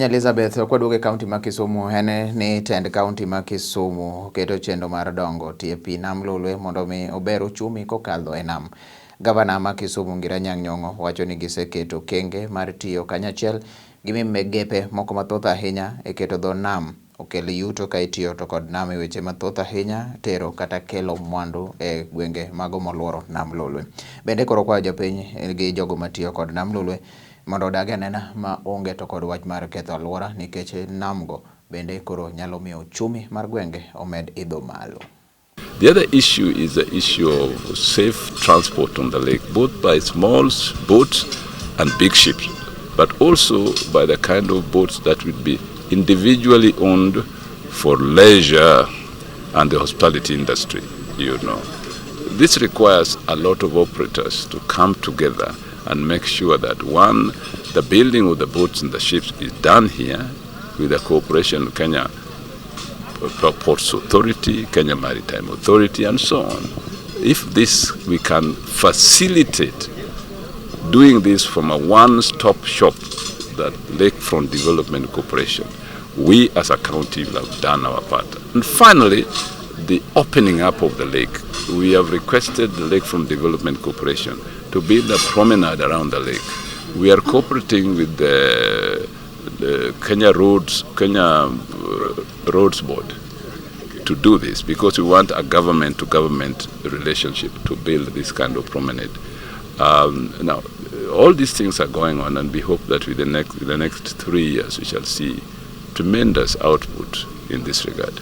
Elizabeth, kwaduogo e kaunti ma Kisumu en ni tend kaunti ma Kisumu keto chenro mar dongo tie pi nam Lolwe mondo mi ober uchumi kokadho e nam. Gavana ma Kisumu Ngira Anyang' Nyong'o wacho ni giseketo okenge mar tiyo kanyachiel gi migepe moko mathoth ahinya e keto dho nam okel yuto ka itiyo to kod nam e weche mathoth ahinya tero kata kelo mwandu e gwenge mago moluoro nam Lolwe. Bende koro kwayo jopiny gi jogo matiyo kod nam Lolwe mondo odag anena ma onge to kod wach mar ketho alwora nikech namgo bende koro nyalo miyo uchumi mar gwenge omed idho malo. The other issue is the issue of safe transport on the lake, both by small boats and big ships, but also by the kind of boats that would be individually owned for leisure and the hospitality industry. This requires a lot of operators to come together and make sure that, one, the building of the boats and the ships is done here with the cooperation of Kenya Ports Authority, Kenya Maritime Authority, and so on. If this, we can facilitate doing this from a one-stop shop, that Lakefront Development Corporation, we as a county will have done our part. And finally, the opening up of the lake. We have requested the Lakefront Development Corporation to build a promenade around the lake. We are cooperating with the Kenya Roads Board to do this because we want a government to government relationship to build this kind of promenade. Now, all these things are going on, and we hope that with the next 3 years we shall see tremendous output in this regard.